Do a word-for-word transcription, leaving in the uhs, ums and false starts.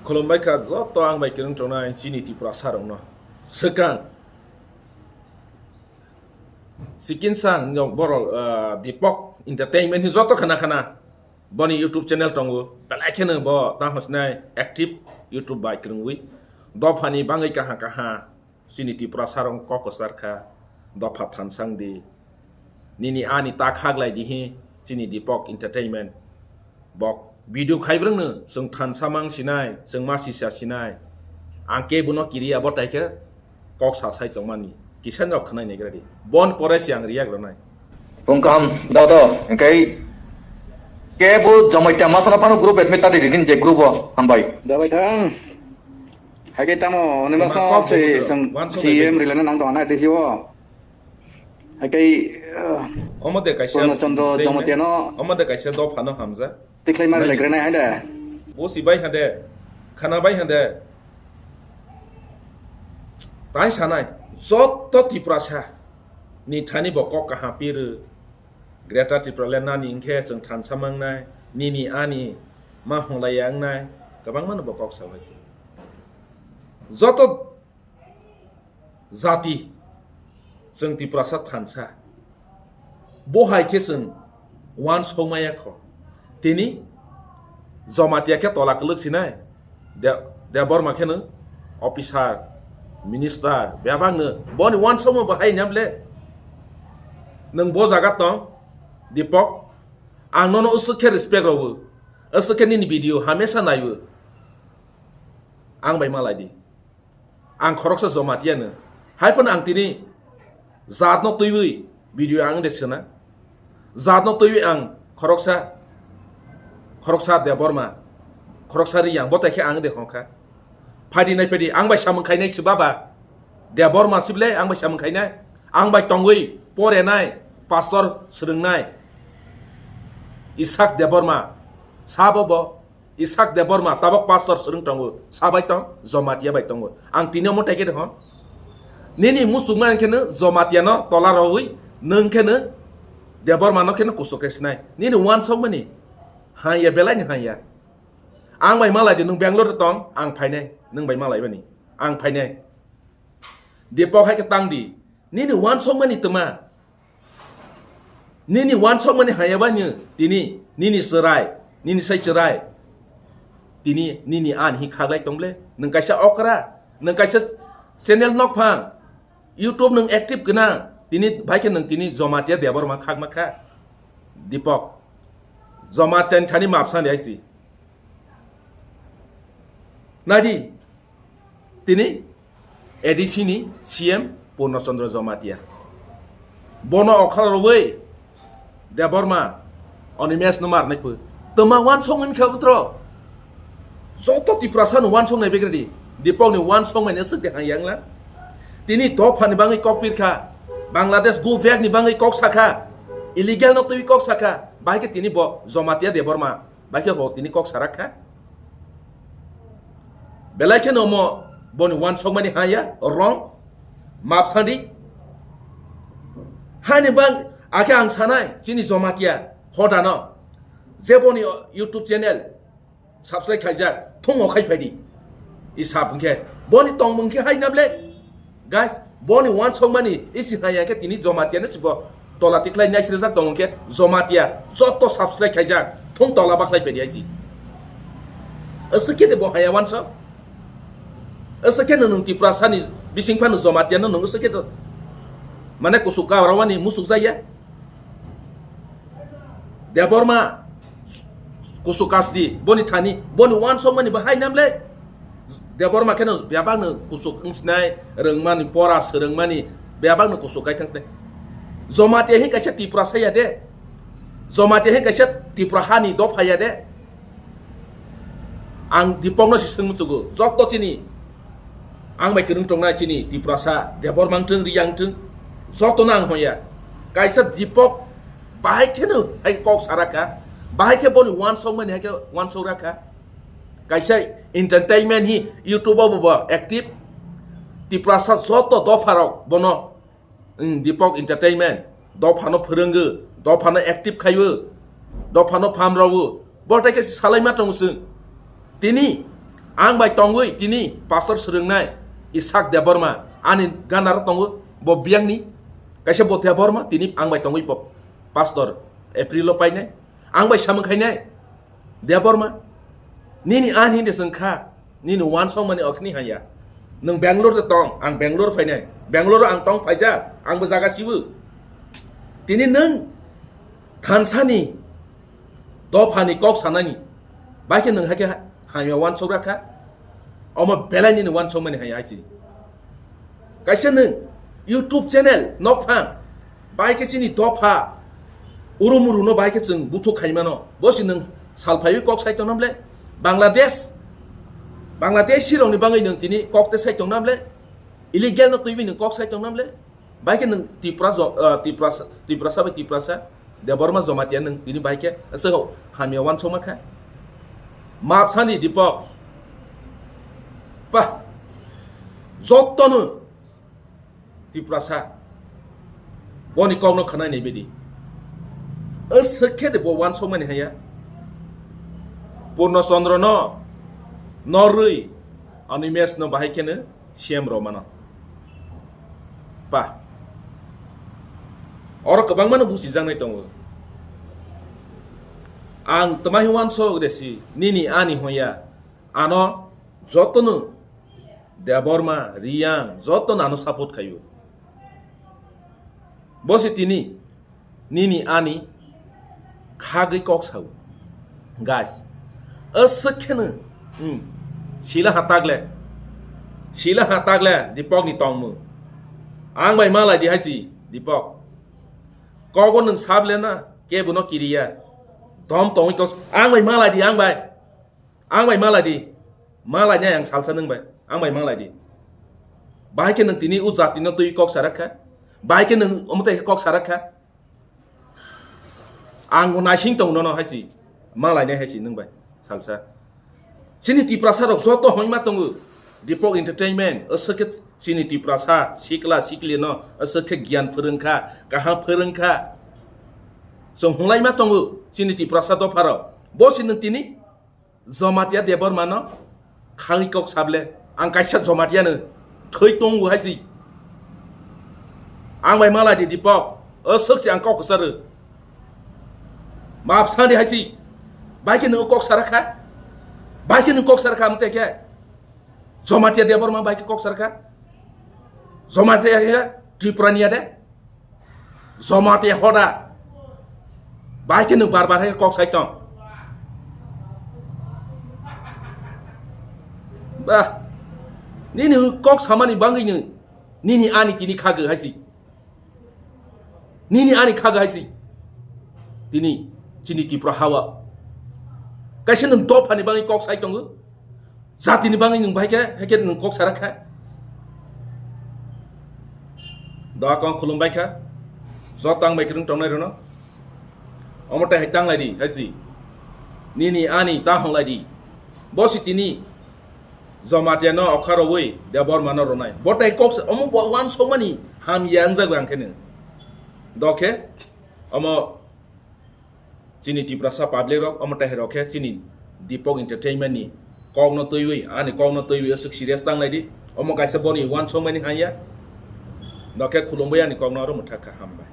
Khulumbai kha joto ang bai kwrwng tongnai chini Tiprasa rokno. Swkang Sikin Sang no borok, ah, Deepak Entertainment ni joto khana khana boni YouTube channel tongo. Belai kheno bo tamo sinai active YouTube bai kwrwngwi. Dophani bangwi kaha kaha chini Tiprasa rok kok kwchar kha. Dopha thansang di. Nini ani ta khaglai dihi chini Deepak Entertainment. Bok video khaibrwngno chwng thansa mang sinai, chwng ma sisa sinai. Ang kebono kiriya bo taikhe kok sa sai tongmani. Kisa nok khwnai naigra di. Bon pore si ang riyak rwnai. Bung kaham dao dao. Engkai kebo Jamatia masana phano group admit tadi didin je group o hambai. Dabai thang. Hai khe tamo, oni masno se, song C M rilana nang tong na D C o. Hai khe, ah, Omo de kaisa Purno Chandra Jamatia no. Omo de kaisa dopha no hamja. Tikhlai mar legrena hai de. Bo si bai hande. Khana bai hande. Tai sanai. Joto Tiprasa ni thani bo kok kaham piru. Greater Tipraland nani hwnkhe chwng thansa mangnai, nini ani ma hwnglaiya wngnai, kwbangmano bo kok sabai se. Joto jati chwng Tiprasa thansa. Bo hai khe chwng uansukmaya kho. Tini Jamatia khe tola kwlwk sinai. De-, Debbarma kheno officer, minister, bebakno boni uansukma bo hai hwnyaple. Nwng bo jaga tong, Deepak, ang nono usuk khe respect rwo, usuk khe nini video hamesa naiwo. Ang bai malai di. Ang khoroksa Jamatia no. Hai phano ang tini jat no twiwi video ang de sena. Jat no twiwi ang khoroksa, khoroksa Debbarma, khoroksa Riyang, bo tai khe ang de hongkha. Phaidi nai phaidi, ang bai samung khainai si baba. Debbarma sible ang bai samung khainai. Ang bai tongwi porenai, pastor swrwngnai. Isak Debbarma, sabo bo. Isak Debbarma tabok pastor swrwng tongo, sabai tong, Jamatia bai tongo. Ang tini omo taikhe de ho. Nini muchukma hwnkhe no Jamatia no tola rogwi, nwng khe no Debbarma no khe no kusuk khe sinai. Nini uansukmani hanya belai ni hanya. Ang bai malai di, nwng Bangalore tong, ang phainai, nwng bai malai bani, ang phainai. Deepak hai khe tang di, nini uansukmani twma. Nini uansukmani haya bai nwng tini, nini chwrai, nini sai chwrai. Tini, nini an hi khaglai tong ble? Nwng kaisa okra, nwng kaisa channel nokphang, YouTube nwng active gwnang. Tini bai khe nwng tini Jamatia Debbarma khakma kha. Deepak. Jamatia ni thani mapsa ni aisi. Nadi, tini A D C ni C M Purno Chandra Jamatia. Bono okra rwwi Debbarma, Animesh no mar nai phu. Twma uansuk wngkha bwtro. Joto Tiprasa no uansuk nai begredi. Deepak ni uansuk mai ne swk de hang yang la. Tini dopha ni bangwi kok pirkha. Bangladesh go back ni bangwi kok sakha. Illegal no twi kok sakha. Bahai khe tini bo Jamatia Debbarma. Bai khe bo tini kok sarak kha. Belai kheno omo boni uansukmani haya, wrong. Map sadi. Hani bang, akhe ang sanai, chini Jamatia, hodano. Je boni YouTube channel, subscribe khaijak, thungo khai phaidi. I sap hwnkhe, boni tongmung khe hai nable. Guys, boni uansukmani isi haya khe tini Jamatia no sibo tola tikhlai nai sirjak tong khe Jamatia joto subscribe khaijak thung tola bakhlai pedi aisi. Aswk khe de bo haya uansuk. Aswk khe no nwng Tiprasa ni bising phano Jamatia no nwng aswk khe do. Mane kusuk ka rawani musuk jaya. Debbarma, kusuk kasdi, boni thani, boni uansukmani bo hai namle. Debbarma kheno bebakno kusuk wngsinai, rwngmani, pora swrwngmani, bebakno kusuk kai thangsinai. Jamatia hi kaisa Tiprasa ya de. Jamatia hi kaisa Tipra hani dopha ya de. Ang Deepak no si swng muchugo, joto chini ang bai kwrwng tongnai chini Tiprasa, Debbarma wngthung, Riyang wngthung, joto no ang hoya. Kaisa Deepak bahai kheno hai kok sarakha, bahai khe boni uansukmani hai khe uansuk rakha. Kaisa entertainment hi YouTube o bo active, Tiprasa joto dopha rok bono Wng, Deepak Entertainment, dophano phwrwngo, dophano active khaiyo, dophano phamrawo, bo tai khe salaima tongo chwng. Tini Ang bai tongwi tini pastor swrwngnai Isak Debbarma, ani ganaro tongo, bo biyangni kaisa bo Debbarma, tini ang bai tongwi bo pastor April-o painai, ang bai samung khainai, Debbarma, nini ani hindi swngkha, nini wansokmani okni hanya. Nwng Bangalore de tong, ang Bangalore phainai. Bangalore ang tong phaijak, ang bo jaga sibu. Tini nwng thansani dophani kok sanani, bai khe nwng hai khe hamya wansok rakha. Omo belai nini wansokmani hanya hai si. Kaisa nwng YouTube channel nokphang, bai khe chini dopha urumuru no bai khe chwng buthuk khaimano. Bo si nwng sal phaiwi kok sai tongna ble? Bangladesh, Bangladeshi rokni bagwi nwng tini kok te sai tongna ble? Illegal no twiwi nwng kok sai tongna ble? Bai khe nwng Tipra jo-, ah, Tiprasa, Tiprasa bai Tiprasa, Debbarma Jamatia nwng tini bai khe aswk hamya wansokma kha. Map sani Dipok. Pa, jotono Tiprasa boni kokno khwnai nai bidi. Aswk khe de bo wansokmani haya. Purno Chandra no norwi Animesh no bahai kheno C M rw mano. Pa. Oro kwbangma no busijaknai tongo. Ang twmai wansok de si, nini ani hoya. Ano jotono Debbarma, Riyang, jotono ano support khaio. Bo si tini nini ani khagwi kok sao. Guys, aswk kheno, hmm, sila ha tagle, sila ha tagle Dipok ni tongmung. Ang bai malai di hai si Dipok. Kogo nwng sable na, kebo no kiriya. Dom tongwi kok, ang bai malai di, ang bai. Ang bai malai di. Malai nai ang salsa nwng bai. Ang bai malai di. Bahai khe nwng tini o jati no twi kok sarak kha. Bahai khe nwng omo tai kok sarak kha. Ang bo naising tong nono hai si. Malai nai hai si nwng bai. Salsa. Chini Tiprasa rok joto hoima tongo. Dipok Entertainment. Aswk khe chini Tiprasa sikla sikli no aswk khe giyan phwrwng kha, kaham phwrwng kha. Chwng hwnglai ma tongo chini Tiprasa dopha rok. Bo si nwng tini Jamatia Debbarma no khagwi kok sable, ang kaisa Jamatia no thwi tongo hai si. Ang bai malai di Dipok, aswk se ang kok kwcharo. Map sandi hai si. Bai khe nwng kok sarak kha. Bai khe nwng kok sarak kha amte khe. Jamatia Debbarma bai khe kok sarak kha. Jamatia khe Tripura niya de. Jamatia hoda. Bai khe nwng bar bar hai kok sai tong. Ba. Nini kok samani bangwi nwng. Nini ani tini khagwi hai si. Nini ani khagwi hai si. Tini chini Tripura hawa. Kaisa nwng dophani bangwi kok sai tongo. Jatini bangwi nwng bai khe, hai khe nwng kok sarak kha. Doa kong khulum bai kha. Joto ang bai kwrwng tongnai rwno. Omo tai hai tang lai di, hai si. Nini ani ta hong lai di. Bo si tini Jamatia no okha rwui Debbarma no rwnai. Bo tai kok sa, omo bo wansokmani hamya wngjak ang khe nwng. Dokhe, omo chini Tiprasa public rok, omo tai hai rok khe chini Dipok Entertainment ni kok no twiwi, ani kok no twiwi aswk serious tang lai di. Omo kaisa boni wansokmani hanya. Dokhe khulumbai ani kok no aro mwthak kha hambai.